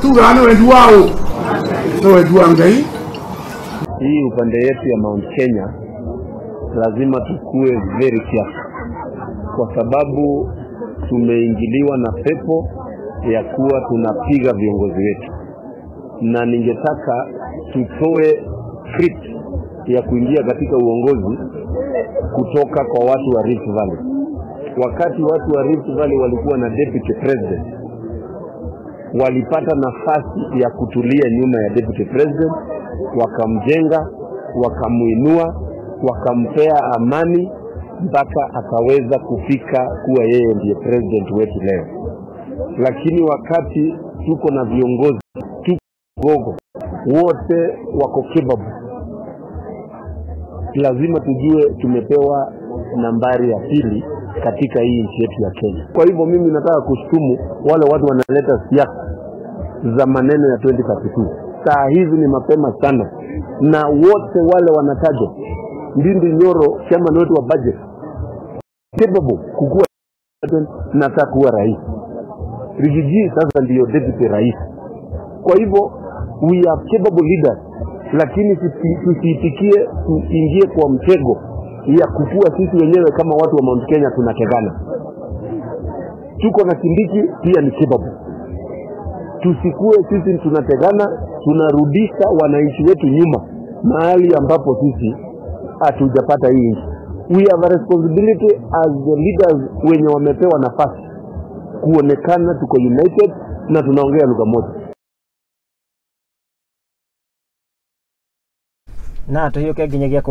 Tuga no wendi wao no wendi wa Ngai. Hii upande yetu ya Mount Kenya lazima tukue very careful, kwa sababu tumeingiliwa na pepo ya kuwa tunapiga viongozi wetu, na ningetaka tutoe script ya kuingia katika uongozi kutoka kwa watu wa Rift Valley. Wakati watu wa Rift Valley walikuwa na deputy president, walipata nafasi ya kutulia nyuma ya deputy president, wakamjenga, wakamuinua, wakampea amani mpaka akaweza kufika kuwa yeye ndiye president wetu leo. Lakini wakati tuko na viongozi tuko wote wako capable, lazima tujue tumepewa nambari ya pili katika hii nchi yetu ya Kenya. Kwa hivyo mimi nataka kushtumu wale watu wanaleta siasa za maneno ya 2032. Saa hizi ni mapema sana, na wote wale wanatajwa, Ndindi Nyoro chairman wetu wa budget, capable kukua nataka kuwa rais, Rigiji sasa ndiyo deputy rais. Kwa hivyo we are capable leaders, lakini tusiitikie tuingie kwa mtego ya kukua sisi wenyewe kama watu wa Mount Kenya tunategana. Tuko na Kindiki pia ni capable. Tusikue sisi tunategana, tunarudisha wananchi wetu nyuma mahali ambapo sisi hatujapata hii nchi. We have a responsibility as the leaders wenye wamepewa nafasi kuonekana tuko united na tunaongea lugha moja. Na tuhiuke nginyagia kuria.